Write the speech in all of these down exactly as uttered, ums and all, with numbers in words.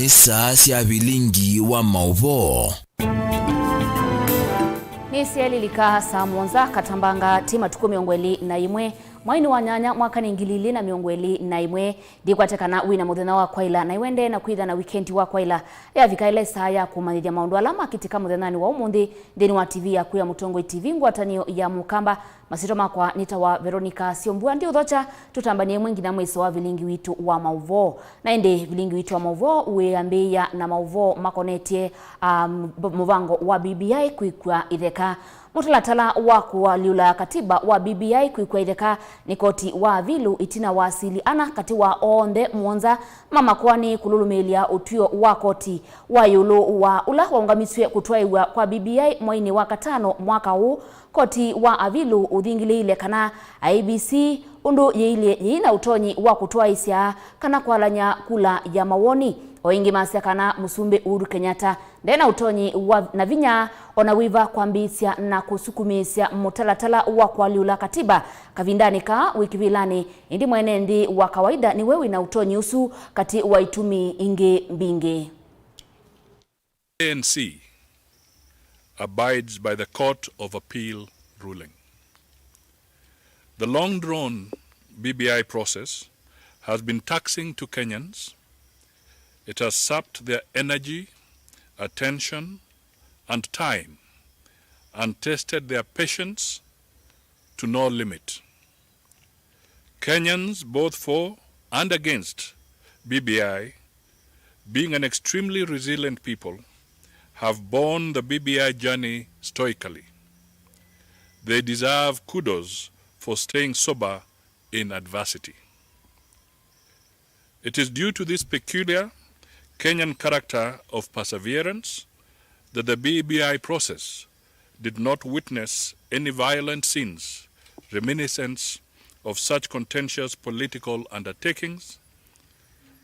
Nĩ saa sya vilingi wa maũvoo. Nĩsyaĩlĩlika saa mũonza katambanga ti matukũ mĩongo ĩlĩ na ĩmwe mweinĩ wa nyanya mwaka nĩ ngili ilĩ na mĩongo ĩlĩ na ĩmwe. Ndikwate kana wĩ na mũthenya wa kwaĩla na nĩwendee na kwĩtha na wikendi wa kwaĩla. Yavika ĩla ĩsaa ya kũmanyĩthya maũndũ ala makĩtĩka mũthenyanĩ wa ũmũnthĩ nthĩnĩ wa T V yaku ya Mũtongoi T V ngwatanĩo ya Mũkamba. Masyĩtwa makwa nĩ ta wa Veronica Syombua. Ndiũthokya tũtambanie ĩmwe nginya mwĩso wa vilingi witũ wa maũvoo. Na ĩndĩ vilingi witũ wa maũvoo wĩambĩĩa na maũvoo makonetye, um, b- mũvango wa B B I kwĩkw'a itheka. Mũtalatala wa kũalyũla katiba wa B B I kwĩkw'a itheka nĩ koti wa avilu ĩtina wa asili ana katĩ wa onthe mũonza ma makoani kũlũlũmĩĩlya ũtw'ĩo wa koti wa ĩũlũ wa ũla waũngamisw'e kũtwaĩw'a kwa B B I mweinĩ wa katano mwaka ũũ. Koti wa avilu ũthingilĩĩile kana I E B C ũndũ yĩilye yĩi na ũtonyi wa kũtwaĩĩsya kana kwalany'a kula ya mawoni. O ĩngĩ masya kana Mũsumbĩ Uhuru Kenyatta nde na ũtonyi wa na vinya o na wĩva kwambĩĩsya na kũsukumĩĩsya mũtalatala wa kũalyũla katiba kavindanĩ kaa wĩ kĩvĩlanĩ, ĩndĩ mwene nthĩ wa kawaida nĩwe wĩ na ũtonyi ũsu katĩ wa itumi ingĩ mbingĩ. A N C abides by the Court of Appeal ruling. The long-drawn B B I process has been taxing to Kenyans. It has sapped their energy, attention, and time, and tested their patience to no limit. Kenyans, both for and against B B I, being an extremely resilient people, have borne the B B I journey stoically. They deserve kudos for staying sober in adversity. It is due to this peculiar Kenyan character of perseverance that the B B I process did not witness any violent scenes reminiscent of such contentious political undertakings,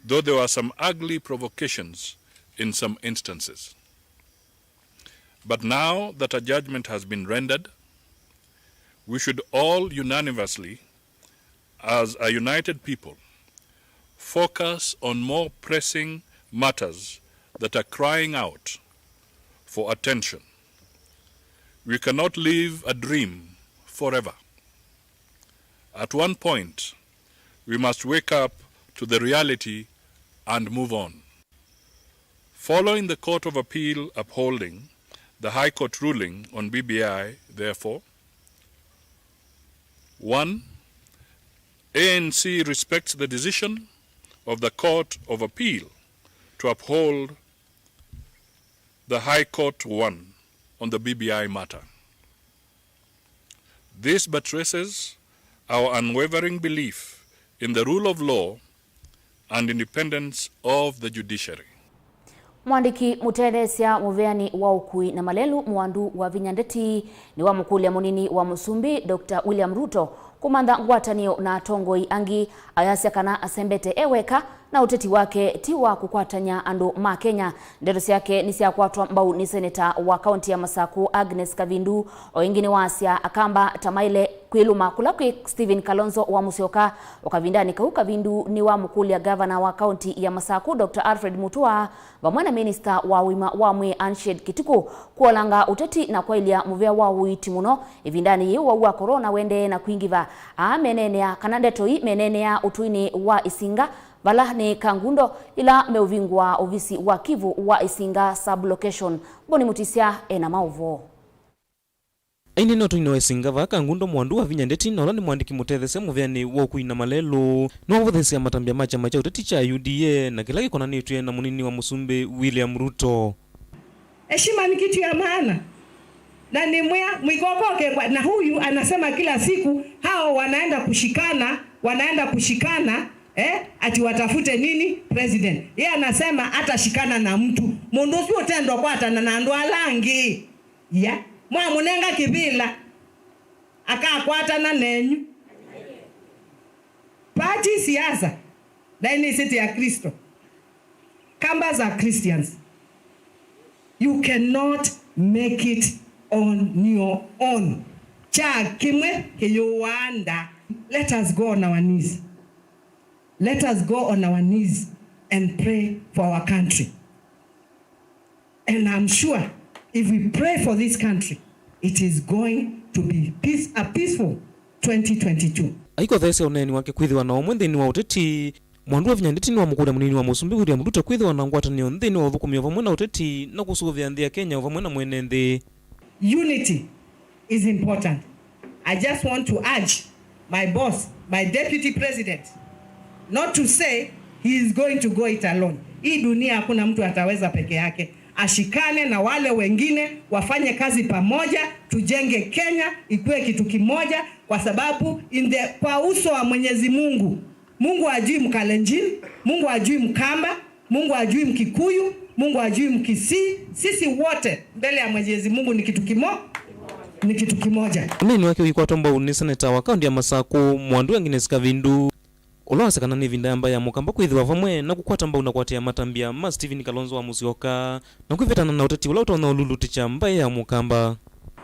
though there were some ugly provocations in some instances. But now that a judgment has been rendered, we should all unanimously, as a united people, focus on more pressing matters that are crying out for attention. We cannot live a dream forever. At one point, we must wake up to the reality and move on. Following the Court of Appeal upholding the High Court ruling on B B I, therefore, one, A N C respects the decision of the Court of Appeal to uphold the High Court one on the B B I matter. This buttresses our unwavering belief in the rule of law and independence of the judiciary. Mwandĩki mũtetheesya mũveani wa ũkui na malelũ Mwandu Wavinya Ndeti nĩwamũkũlya mũnini wa mũsumbĩ Doctor William Ruto kũmantha ngwatanĩo na atongoi angĩ, ayasya kana asembete e weka na ũteti wake ti wa kũkwatany'a andũ ma Kenya. Ndeto syake nĩsyakwatwa mbau nĩ seneta wa kaunti ya Masaku Agnes Kavindu. O ĩngĩ nĩwasya Akamba ta maĩle kwĩlũma kũla kwĩ Stephen Kalonzo wa Musyoka. O kavindanĩ kau, Kavindu nĩwamũkũlya gavana wa kaunti ya Masaku Doctor Alfred Mutua vamwe na minista wa ũima wa mwĩĩ Ann Shade Kituku kũolanga ũteti na kwaĩlya mũvea wa ũiiti mũno ĩvindanĩ yĩĩ ũwau wa corona wendee na kwingĩva. Aa meneenea kana ndeto ii meneenea ũtũinĩ wa Isinga, vala nĩ Kangundo, ĩla meũvingũa ovisi wa Kivu wa Isinga sub-location. Boni Mutisya ena maũvoo. Aineena ũtũinĩ wa Isinga vaa Kangundo Mwandu Wavinya Ndeti, na ũla nĩ mwandĩki mũtetheesya mũveanĩ wa ũkui na malelũ, nĩwavũthĩĩsya matambya ma kyama kya ũteti kya U D A na kĩla kĩkonanĩtw'e na mũnini wa mũsumbĩ William Ruto. Heshima ni kitu ya maana na ni mwĩa mwĩkoko ũkengwa, na huyu anasema kila siku hao wanaenda kushikana, wanaenda kushikana, eh, ati watafute nini president. Yeye anasema hatashikana na mtu. Mũndũ ũsu ũtendwa kwatana na andũ ala angĩ. Ya, mwamũnenga kĩvĩla, akakwatana nenyu. Party siasa, na nĩ city ya Kristo. Kambas are Christians. You cannot make it on your own. Kya kĩmwe kĩyũaa nda. Let us go on our knees. Let us go on our knees and pray for our country. And I'm sure if we pray for this country, it is going to be peace, a peaceful twenty twenty-two. Aikotheesya ũneeni wake kwĩthĩwa na ũmwe nthĩnĩ wa ũteti, Mwandu wa Vinya Ndeti nĩwamũkũlya mũnini wa mũsumbĩ William Ruto kwĩthĩwa na ngwatanĩo nthĩnĩ wa ũthũkũmi o vamwe na ũteti na kũsũvĩa nthĩ ya Kenya o vamwe na mwene nthĩ. Unity is important. I just want to urge my boss, my deputy president, not to say he is going to go it alone. Hii dunia hakuna mtu ataweza peke yake. Ashikane na wale wengine, wafanye kazi pamoja, tujenge Kenya ikuwe kitu kimoja, kwa sababu in the, kwa uso wa Mwenyezi Mungu, Mungu hajui Mkalenjin, Mungu hajui Mkamba, Mungu hajui Mkikuyu, Mungu hajui Mkisii. Sisi wote mbele ya Mwenyezi Mungu ni kitu kimo-, ni kitu kimoja. Ũneeni wake ũikwatwa mbau nĩ seneta wa kaunti ya Masakũ, Mwandu Agnes Kavindu, ũla wasya kana nĩ ĩvinda ya mbaĩ ya Mũkamba kwĩthĩwa vamwe na kũkwata mbau na kũatĩĩa matambya ma Stephen Kalonzo wa Musyoka na kwĩvetana na ũteti ũla ũtonya ũlulutĩkya mbaĩ ya Mũkamba.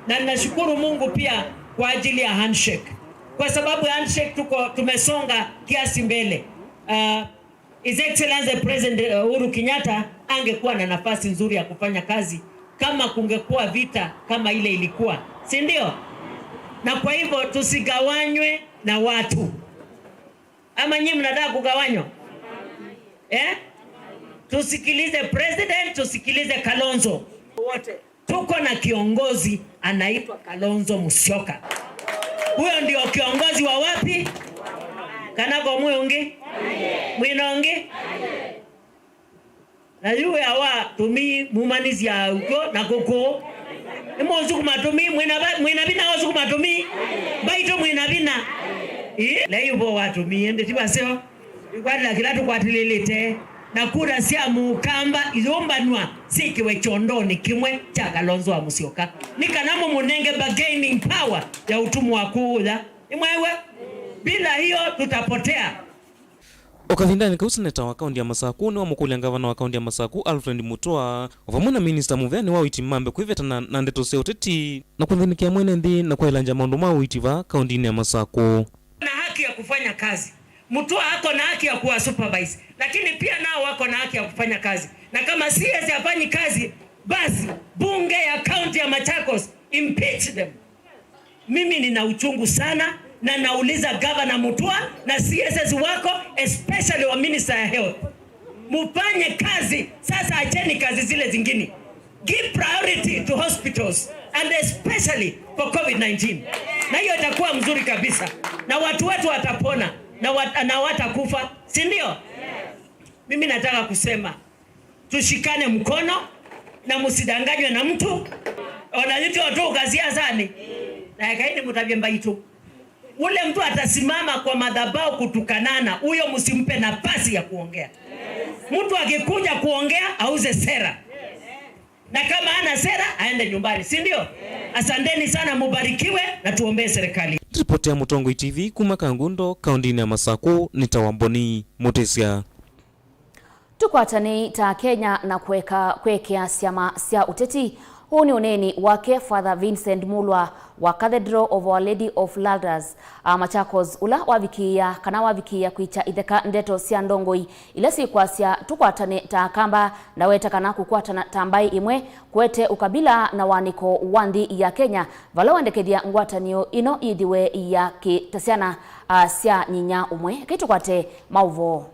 Na nashukuru Mungu pia kwa ajili ya handshake, kwa sababu ya handshake tuko tumesonga kiasi mbele. Uh, His Excellency President, uh, Uhuru Kenyatta angekuwa na nafasi nzuri ya kufanya kazi kama kungekuwa vita kama ile ilikuwa, si ndio? Na kwa hivyo tusigawanywe na watu. Ama nyinyi mnataka kugawanywa? Eh? Tusikilize president, tusikilize Kalonzo. Wote. Tuko na kiongozi anaitwa Kalonzo Musyoka. Huyo ndio kiongozi wa wapi? Kana ko mwĩ ũngĩ? Mwĩna ũngĩ? Na yu awa tũmii mumanisya ũkw'o na kũkũ. Nĩmũsukuma tũmii, mwĩna va-, mwĩna vinya wa ũsukuma tũmii. Mbaitũ mwĩna vinya. Ĩ, lei ũvoo wa tũmii, ĩndĩ ti vaseo. Ĩkwatĩla kĩla tũkwatĩlĩlĩte, na kura sya Mũkamba iyũmbanw'a syĩkĩwe kyondonĩ kĩmwe kya Kalonzo wa Musyoka, nĩ kana mũmũnenge bargaining power ya ũtumwa kũũya. Nĩmwaĩw'a? Bila hiyo tutapotea. O kavindanĩ kau, seneta wa kaunti ya Masakũ nĩwamũkũlya ngavana wa kaunti ya Masakũ, Alfred Mutua, o vamwe na minista mũveanĩ wa ũiiti mambe kwĩvetana na ndeto sya ũteti na kũnthĩnĩkĩa mwene nthĩ na kwaĩlangya maũndũ ma ũiiti vaa kauntinĩ ya Masakũ. Na haki ya kufanya kazi. Mutua ako na haki ya kuwa supervise, lakini pia nao wako na haki ya kufanya kazi. Na kama C S hafanyi kazi, basi bunge ya kaunti ya Machakos impeach them. Mimi nina uchungu sana na nauliza Governor Mutua na C S S wako, especially wa Minister ya Health. Mufanye kazi sasa, acheni kazi zile zingine. Give priority to hospitals and especially for covid nineteen. Na hiyo itakuwa mzuri kabisa. Na watu wetu watapona na wat-, na watakufa, si ndio? Mimi nataka kusema tushikane mkono na msidanganywe na mtu. Ona yu tũũka siasanĩ. Na ekaini mũtavye mbaitũ. Ule mtu atasimama kwa madhabahu kutukanana, huyo msimpe nafasi ya kuongea. Mtu akikuja kuongea, auze sera. Na kama hana sera, aende nyumbani, si ndio? Asanteni sana, mubarikiwe na tuombee serikali. Ripoti ya Mũtongoi T V kuma Kangundo, kauntinĩ ya Masakũ, nĩ ta wa Mboni Mũtĩsya. Tũkwatanei ta Akenya na kũeka kwĩekea syama sya ũteti. Ũũ nĩ ũneeni wake Father Vincent Mulwa wa Cathedral of Our Lady of Lourdes, a, Machakos, ũla wavikĩĩa kana wavikĩĩa kwĩkya itheka ndeto sya ndongoi ila syĩkwasya tũkwatane ta Akamba, na weta kana kũkwatana ta mbaĩ ĩmwe kũete ũkabila na wanĩko wa nthĩ ya Kenya, vala wendekethya ngwatanĩo ĩno yĩthĩwe ya kĩ ta syana, a, sya nyinya ũmwe. Kei tũkwate maũvoo.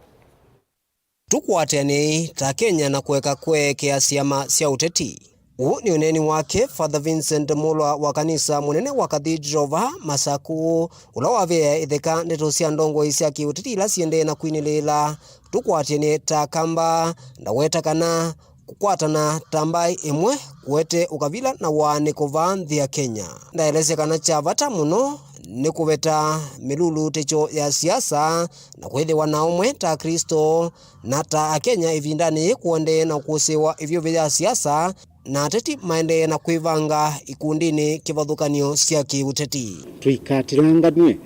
Tũkwatanei ta Kenya na kũeka kwĩekea syama sya ũteti. Ũũ nĩ ũneeni wake Father Vincent Mulwa wa kanisa mũnene wa Cathedral vaa Masakũ, ũla wavĩĩa ĩtheka ndeto sya ndongoi sya kĩũteti ila siendee na kwinĩlĩĩla tũkwatane ta Akamba, ndaweta kana kũkwatana ta mbaĩ ĩmwe kũete ũkavila na waanĩko vaa nthĩ ya Kenya. Ndaelesya kana kya vata mũno nĩ kũveta mĩlulutĩkyo ya siasa na kwĩthĩwa na ũmwe ta Aklĩsto na ta Akenya ĩvindanĩ yĩĩ kũendee na kũsĩĩwa ĩvyũvĩ ya siasa, na ateti maendee na kwĩvanga ikundinĩ kĩvathũkany'o sya kĩũteti. Tũikatilanganw'e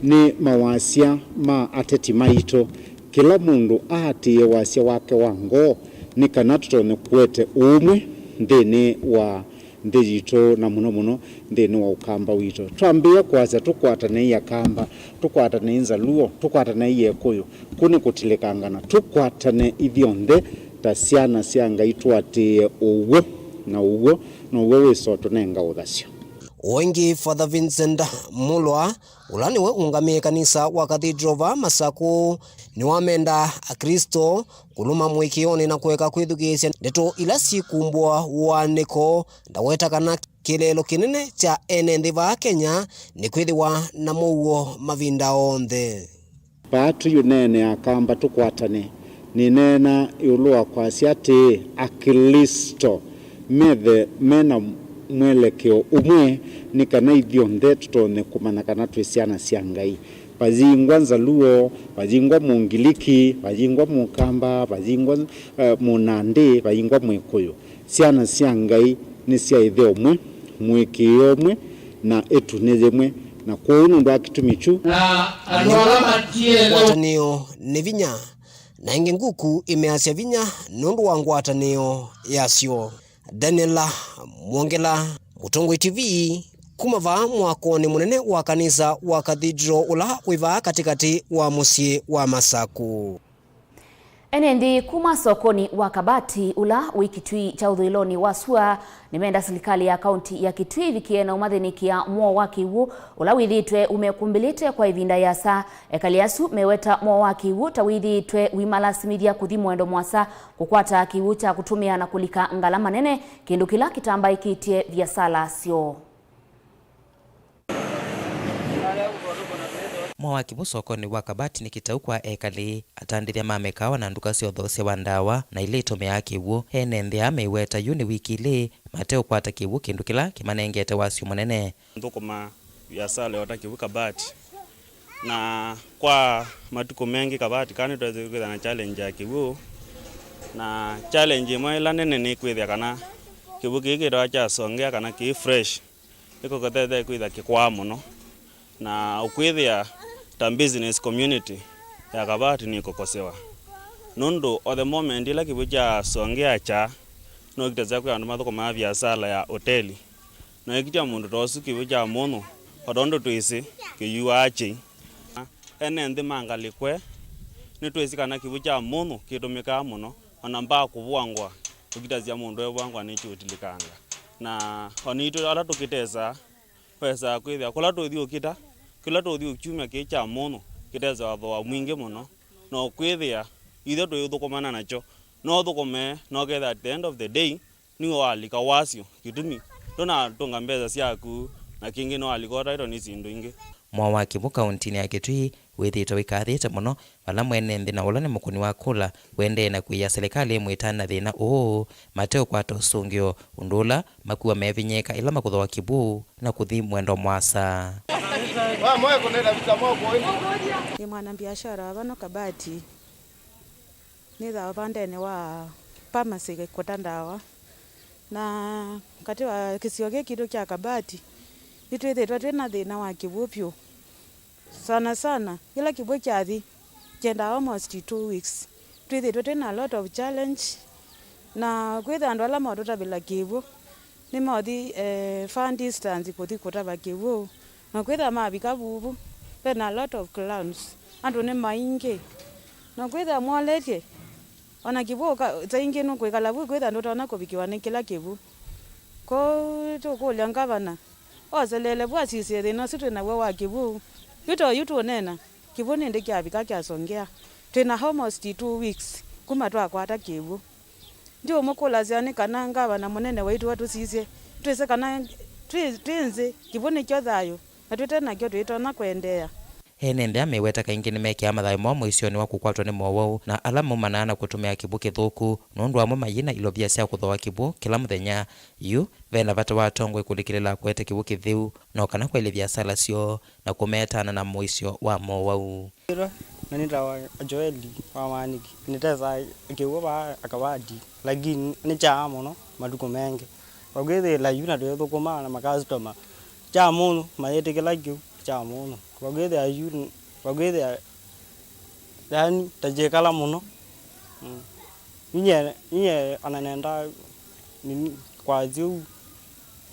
nĩ mawasya ma ateti maitũ. Kĩla mũndũ aatĩĩe wasya wake wa ngoo nĩ kana tũtonye kũete ũũmwe nthĩnĩ wa nthĩ yitũ, na mũno mũno nthĩnĩ wa Ũkamba witũ. Twambĩĩa kwasya, tũkwatanei Akamba, tũkwatanei Nzaluo, tũkwatanei Ekũyũ, kũu nĩ kũtilĩkangana, tũkwatane ithyonthe ta syana sya Ngai, tũatĩĩe ũw'o, na ũw'o now'o wĩsa ũtũnenga ũthasyo. O ĩngĩ, Father Vincent Mulwa, ũla nĩwe ũngamĩe kanisa wa Cathedral vaa Masakũ, nĩwamenda Aklĩsto kũlũma mũĩkĩĩonĩ na kũeka kwĩthukĩĩsya ndeto ila syĩkumbwa ũaanĩko, ndaweta kana kĩeleelo kĩnene kya ene nthĩ vaa Kenya nĩ kwĩthĩwa na mũuo mavinda onthe. Vaa tũyũneenea Akamba tũkwatane, nĩneena ĩũlũ wa kwasya atĩĩ, Aklĩsto methe me na mwelekeo ũmwe, nĩ kana ithyonthe tũtonye kũmanya kana twĩ syana sya Ngai. Vayingwa Nzaluo, vayingwa Mũngiliki, vayingwa Mũkamba, vayingwa, eh, Mũnandi, vayingwa Mwĩkũyũ. Syana sya Ngai nĩ sya ĩthe ũmwe, mũĩkĩĩo ũmwe, na ĩtunĩ yĩmwe, na kwoou nũndũ wa kĩtumi kyu, na andũ ala matiele ngwatanĩo nĩ vinya, na ĩngĩ nguku imeasya vinya nũndũ wa ngwatanĩo yasyo. Daniela Mwongela, Mũtongoi T V, kuma vaa mwakonĩ mũnene wa kanisa wa Cathedral ũla wĩ vaa katĩkatĩ wa mũsyĩ wa Masakũ. Ene nthĩ kuma sokonĩ wa Kabati ũla wĩ Kitui kya ũthũĩlonĩ wa sua nĩmenda silikalĩ ya kaunti ya Kitui ĩvikĩe na ũmathĩnĩkĩa mwoo wa kĩw'ũ ũla wĩthĩĩtwe ũmekumbĩlĩte kwa ĩvinda yĩasa. Ekali asu meweta mwoo wa kĩw'ũ ta wĩthĩĩtwe ũimalasimĩthya kũthi mwendo mũasa, kũkwata kĩw'ũ kya kũtũmĩa na kũlika ngalama nene, kĩndũ kĩla kĩtambaĩkĩtye viasala syoo. Mwoo wa kĩw'ũ sokonĩ wa Kabati nĩ kĩtau kwa ekali, atandĩthya ma mĩkaawa na nduka sya ũthoosya wa ndawa na ila itũmĩaa kĩw'ũ. Ene nthĩ aa meiweta yu nĩ wiki ilĩ mateũkwata kĩw'ũ, kĩndũ kĩla kĩmanengete wasyo mũnene. Nthũkũmaa viasala ya ũta kĩw'ũ Kabati, na kwa matukũ mengĩ Kabati kaa nĩtwesĩ kwĩthĩa na challenge ya kĩw'ũ, na challenge ĩmwe ĩla nene nĩ kwĩthĩa kana kĩw'ũ kĩĩ kĩtawa kya Songea kana kĩĩ fresh, nĩkũkũtethya kwĩthĩa kĩkwaa mũno, na ũkwĩthĩa ta business community ya Kabati nĩkũkosewa, nũndũ o the moment ĩla kĩw'ũ kya Songea kyaa, no kĩtasya kwĩ andũ mathũkũmaa viasala ya oteli, na ĩkĩtya mũndũ ta ũsu kĩw'ũ kya mũnyũ, o tondũ twĩsĩ kĩyuaa kyei. Ene nthĩ ma ngalĩko ĩ, nĩtwĩsĩ kana kĩw'ũ kya mũnyũ kĩtũmĩkaa mũno, o na mbaa kũvũangwa, ũkitasya mũndũ evũangwa nĩkĩũtilĩkanga. Na o naitũ ala tũkĩtesaa, wesaa kwĩthĩa kũla tũthi ũkĩta, kĩla tũthi kyumya kĩĩ kya mũnyũ kĩtesaa thooa mwingĩ mũno, na ũkwĩthĩa ithyĩ tũithũkũmana nakyo, no ũthũkũme, na ũkethĩa at the end of the day, nĩwe walika wasyo, kĩtumi ndũnatũnga mbesa syaku, na kĩngĩ nĩwalika ũtaĩtwe nĩ syĩndũ ingĩ. Mwoo wa kĩw'ũ kauntinĩ ya Kitui wĩthĩĩtwe wĩkathĩte mũno, vala mwene nthĩ na ũla nĩ mũkũni wa kũla ũendee na kwĩĩa silikalĩ ĩmwĩtana thĩna ũũ mateũkwata ũsũngĩo, ũndũ ũla makuwa mevinyĩĩka ĩla makũthooa kĩw'ũ na kũthi mwendo mũasa. Nĩ mwana biashara wa vano Kabati. Nĩthaa ũvandene wa pharmacy kũta ndawa, na katĩ wa kĩsio kĩĩ kitũ kya Kabati, nĩtwĩthĩĩtwe twĩ na thĩna wa kĩw'ũ vyũ. Sana sana, yĩla kĩw'ũ kyathi, kyendaa almost two weeks. Twĩthĩĩtwe twĩ na a lot of challenge, na kwĩthĩa andũ ala matũtavĩla kĩw'ũ, nĩmaũthi, eh, far distance kũthi kũtava kĩw'ũ, na kwĩthĩa mavika vuvu, ve na a lot of clouds, andũ nĩ maingĩ, na kwĩthĩa mwoletye, ona kĩw'ũ ũka-, saa ingĩ nũkwĩkala vu kwĩthĩa ndũtonya kũvikĩwa nĩ kĩla kĩw'ũ. Kwoou tũkũlya ngavana, oseleele vu asisye thĩna ũsu twĩ naw'o wa kĩw'ũ. Yu ta oyu tũũneena, kĩw'ũ nĩndĩ kyavika kyasongea. Twĩ na almost two weeks kuma twakwata kĩw'ũ. Ndiũmũkũlasya nĩ kana ngavana mũnene waitũ atũsisye, twĩsĩ kana twĩ, twĩ nzĩ, kĩw'ũ nĩkyo thayũ, na twĩte nakyo tũitonya kũendeea. Ene nthĩ aa meweta kaingĩ nĩmekĩaa mathayũ moo mũisyonĩ wa kũkwatwa nĩ mowau, na ala maumanaa na kũtũmĩa kĩw'ũ kĩthũku, nũndũ amwe mayĩ na ilovia sya kũthooa kĩw'ũ kĩla mũthenya. Yu ve na vata wa atongoi kũlikĩlĩla kũete kĩw'ũ kĩtheu, no kana kwaĩlya viasala syoo na kũmeetaana na mũisyo wa mowau. Ĩtwa na nĩtawa Joeli wa Maanĩki. Nĩtesaa kĩw'ũ vaa Akavati, lakini nĩ kyaa mũno matukũ mengĩ. Vakwĩthĩĩla yu na twĩthũkũma na makasitoma kya mũnyũ, mayĩtĩkĩla kĩu kya mũnyũ. Vakwĩthĩa yu, vakwĩthĩa, yani, ta kyĩkala mũno. Mm. Nyie, nyie ona nenda nini, kwasya ũu.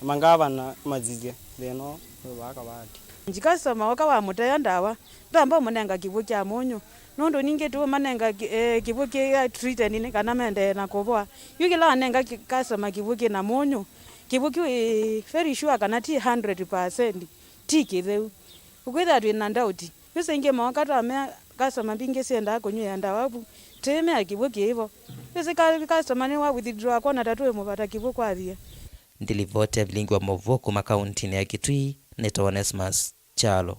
Mangavana masisye thĩna ũũ wĩ vaa Kavati. Customer oka wamũtea ndawa, ndwamba ũmũnenga kĩw'ũ kya mũnyũ, nũndũ ningĩ tũũmanenga kĩ-, eh, kĩw'ũ kĩ treated nĩ kana mendee na kũvoa. Yu kĩla wanenga kĩ-, customer kĩw'ũ kĩ na mũnyũ, kĩw'ũ kĩu ĩ very sure kana ti hundred percent, ti kĩtheu. Ũkwĩthĩa twĩ na ndauti. Yu singĩ mooka twamea customer mbingĩ syendaa kũnyw'ĩa ndawa vu, tĩĩmea kĩw'ũ kĩĩ vo. Yu sika customer nĩwa withdraw akwona ta tũĩmũvata kĩw'ũ kwathie. Ndilivoti ya vilingi wa maũvoo kuma kauntinĩ ya Kitui, nĩtawa Onesmus Kyalo.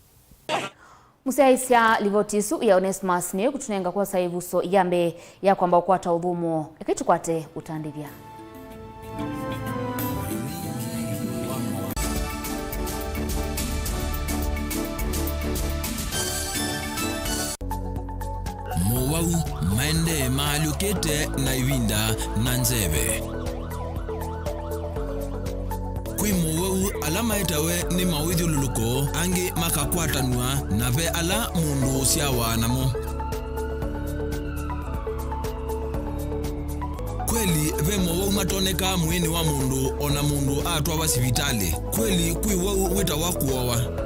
Mũsyaĩĩsya livoti ĩsu ya Onesmus nĩyo ĩkũtũnenga kwosa ĩvuso ya mbee ya kwamba ũkwata ũthũmũo. Ekai tũkwate ũtandĩthya. Mowau maendee maalyũkĩte na ĩvinda na nzeve. Kwĩ mowau ala maetawe nĩ mawĩthyũlũlũko, angĩ makakwatanw'a, na ve ala mũndũ ũsyawa namo. Kweli ve mowau matonekaa mwĩĩnĩ wa mũndũ o na mũndũ atwawa sivitalĩ. Kweli kwĩ wau wĩtawa kũowa.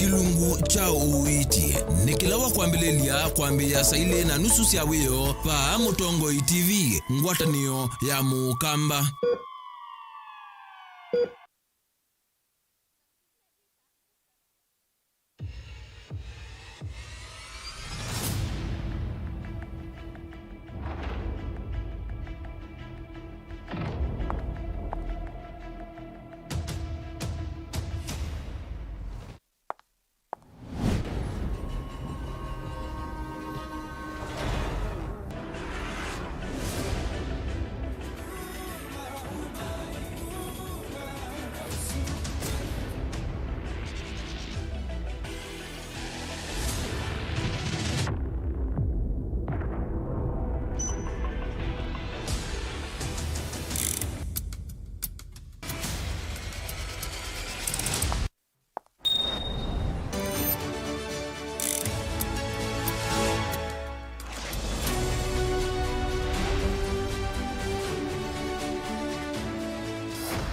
Kĩlungu kya ũiiti nĩ kĩla wa kwambĩlĩlya kwambĩĩa saa ilĩ na nusu sya wĩoo vaa Mũtongoi T V, ngwatanĩo ya Mũkamba.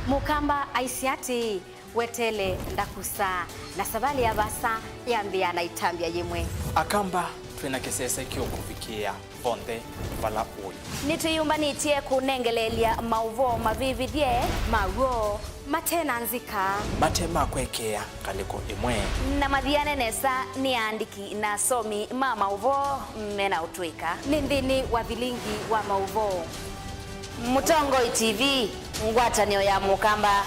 Mũkamba aisye atĩĩ, "Wetele ndakusa," na savalĩ ya vaasa yambĩĩa na ĩtambya yĩmwe. Akamba, twĩ na kĩsese kĩũkũvikĩĩa vonthe vala ũĩ. Nĩtwĩyũmbanĩtye kũnengeleelya maũvoo mavĩvĩthye, ma w'o, mate na nzika, mate ma kwekeea ngalĩko ĩmwe, na mathiane nesa nĩ aandĩki na asomi ma maũvoo me na ũtũĩka. Nĩ nthĩnĩ wa vilingi wa maũvoo. Mũtongoi T V, ngwatanĩo ya Mũkamba.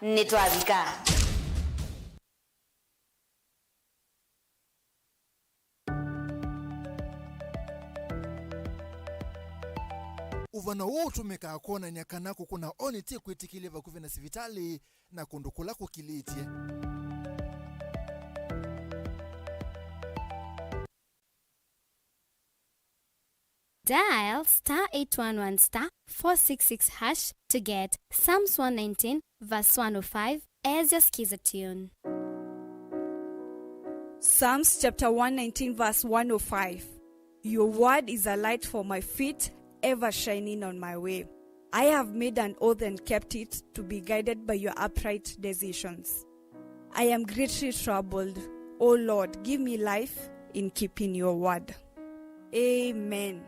Nĩtwavika. Ũvano ũũ ũtũmĩkaa kwonany'a kana kũkũna oni ti kwĩtĩkĩlye vakuvĩ na sivitalĩ na kũndũ kũla kũkilĩtye. Dial star eight one one star four six six hash to get Psalms one nineteen verse one oh five as your skiza tune. Psalms chapter one nineteen verse one oh five. Your word is a light for my feet, ever shining on my way. I have made an oath and kept it, to be guided by your upright decisions. I am greatly troubled. O Lord, give me life in keeping your word. Amen.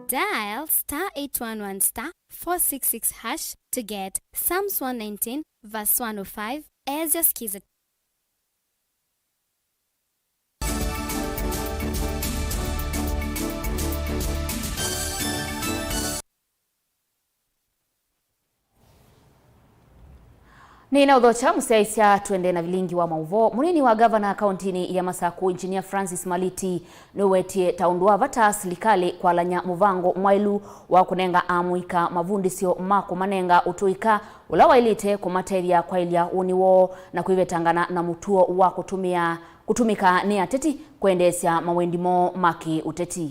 Dial star eight one one star four six six hash to get Psalms one nineteen verse one oh five as your skiza. Nĩnaũthokya mũsyaĩĩsya, twende na vilingi wa maũvoo. Mũnini wa ngavana kauntinĩ ya Masaku, Engineer Francis Maliti, nĩwetie ta ũndũ wa vata silikalĩ kwalany'a mũvango mwaĩlu wa kũnenga amũika mavundĩsyo ma kũmanenga ũtũĩka ũla waĩlĩte kũmatethya kwaĩlya ũnĩ woo na kwĩvetangana na mũtuo wa kũtũmĩa, kũtũmĩka nĩ ateti kwendeesya mawendi moo ma kĩ-ũteti.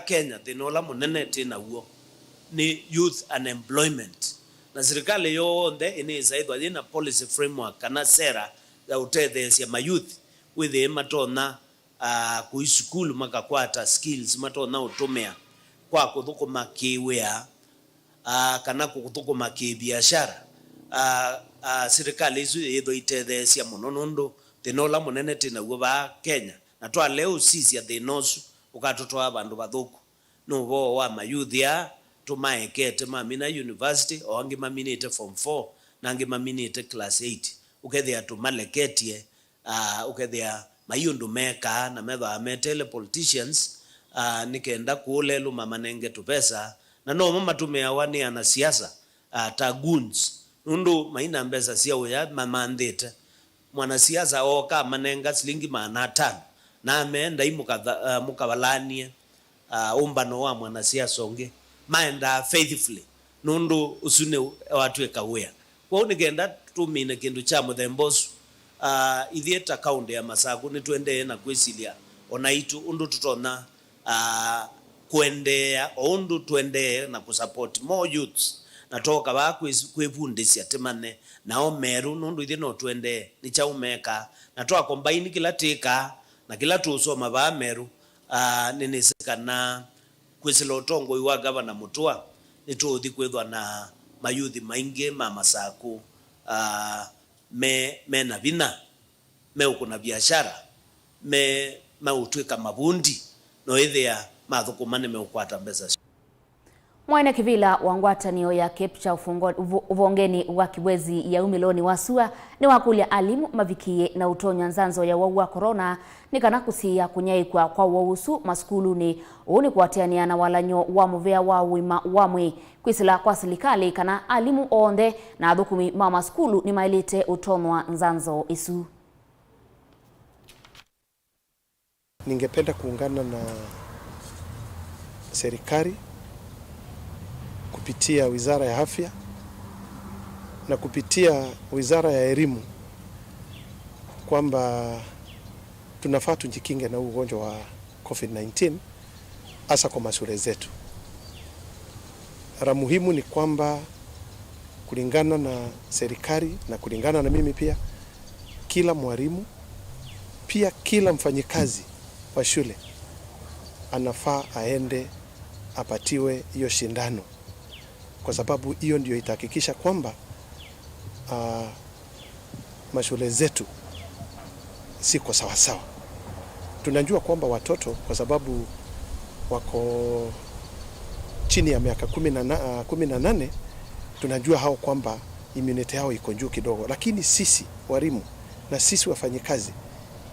Kenya, thĩna ũla mũnene twĩ naw'o nĩ youth unemployment, na silikalĩ yonthe ĩnĩĩsa ĩthwa yĩ na policy framework kana sera ya ũtetheesya ma youth wĩthĩe matonya, ah, kũi sukulu makakwata skills matonya ũtũmĩa. kwa kũthũkũma kĩwĩa, aa, kana kũthũkũma kĩbiashara, aa, aa, silikalĩ ĩsu yĩthwa itetheesya mũno, nũndũ thĩna ũla mũnene twĩ naw'o vaa Kenya, na twalea ũsisya thĩna ũsu, ũkatũtwaa vandũ vathũku. Nĩ ũvoo wa mayuthi aa tũmaekete mamina university, o angĩ maminĩte form four, na angĩ maminĩte class eight. Ũkethĩa tũmaleketye, aa, ũkethĩa mai ũndũ mekaa na methĩawa meteele politicians, aa, nĩ kenda kũũ lelũ mamanenge tũvesa, na nomo matũmĩawa nĩ anasiasa, aa, ta goons, nũndũ maina mbesa sya ũya mamanthĩte. Mwanasiasa ooka amanenga silingi maana atano, na amee ndai mũkatha-, aa, mũkavalanie, aa, ũmbano wa mwanasiasa ũngĩ, maendaa faithfully, nũndũ ũsu nĩ watw'ĩka wĩa. Kwoou nĩ kenda tũmine kĩndũ kya mũthemba ũsu, aa, ithyĩ ta kaũntĩ ya Masakũ nĩtũendee na kwĩsilya o naitũ ũndũ tũtonya, aa, kũendeea o ũndũ tũendee na kũsupport more youths, na twoka vaa kwĩ-, kwĩvundĩsya tĩmanye nao merũ, nũndũ ithyĩ no tũendee nĩ kyaũ mekaa, na twa combine kĩla twĩkaa na kĩla tũũsoma vaa merũ, aa, nĩnĩsĩ kana kwĩsĩla ũtongoi wa Gavana Mũtua, nĩtũũthi kwĩthwa na mayuthi maingĩ ma Masakũ, aa, me, me na vinya, meũkũna viashara, me, meũtw'ĩka mavundi, no ĩthĩa mathũkũma nĩmeũkwata mbesa syoo. Mwene kĩvĩla wa ngwatanĩo ya KEPSHA ũvongo-, ũvo-, ũvongenĩ wa Kibwezi ya umĩlonĩ wa sua nĩwakũlya alimũ mavikĩe na ũtonya nzanzo ya ũwau wa corona nĩ kana kũsiĩĩa kũnyaĩĩkw'a kwa ũwau ũsu masukulunĩ. Ũu nĩ kũatĩanĩa na walany'o wa mũvea wa ũima wa mwĩĩ. Kwĩsĩla kwa silikalĩ kana alimũ onthe na athũkũmi ma masukulu nĩmaĩlĩte ũtonyw'a nzanzo ĩsu. Ningependa kuungana na serikali kupitia Wizara ya Afya na kupitia Wizara ya Elimu kwamba tunafaa tujikinge na huu ugonjwa wa covid nineteen, hasa kwa mashule zetu. La muhimu ni kwamba kulingana na serikali na kulingana na mimi pia, kila mwalimu, pia kila mfanyikazi wa shule anafaa aende apatiwe hiyo shindano, kwa sababu hiyo ndio itahakikisha kwamba, ah, mashule zetu ziko sawasawa. Tunajua kwamba watoto, kwa sababu wako chini ya miaka kumi na na, ah, kumi na nane, tunajua hao kwamba immunity yao iko juu kidogo, lakini sisi walimu na sisi wafanyikazi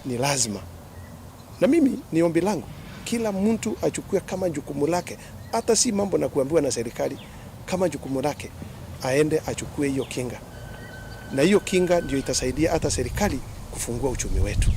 ni lazima. Na mimi ni ombi langu, kila mtu achukue kama jukumu lake, hata si mambo na kuambiwa na serikali, kama jukumu lake, aende achukue hiyo kinga. Na hiyo kinga ndio itasaidia hata serikali kufungua uchumi wetu.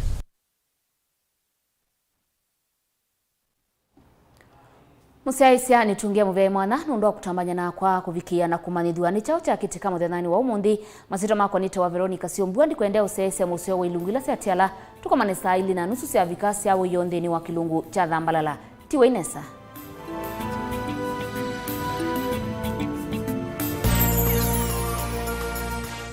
Mũsyaĩĩsya nĩtũngĩe mũvea mwanya nũndũ wa kũtambany'a nakwa kũvikĩĩa na kũmanyĩthw'a nĩ kyaũ kyakĩtĩka mũthenyanĩ wa ũmũnthĩ. Masyĩtwa makwa nĩtawa Veronica Syombua, ndikwendea ũsyaĩĩsya mũseo wa ilungu ila syatiala. Tũkomane saa ilĩ na nusu syavika sya wĩoo nthĩnĩ wa kĩlungu kya Thambalala. Tiwai nesa.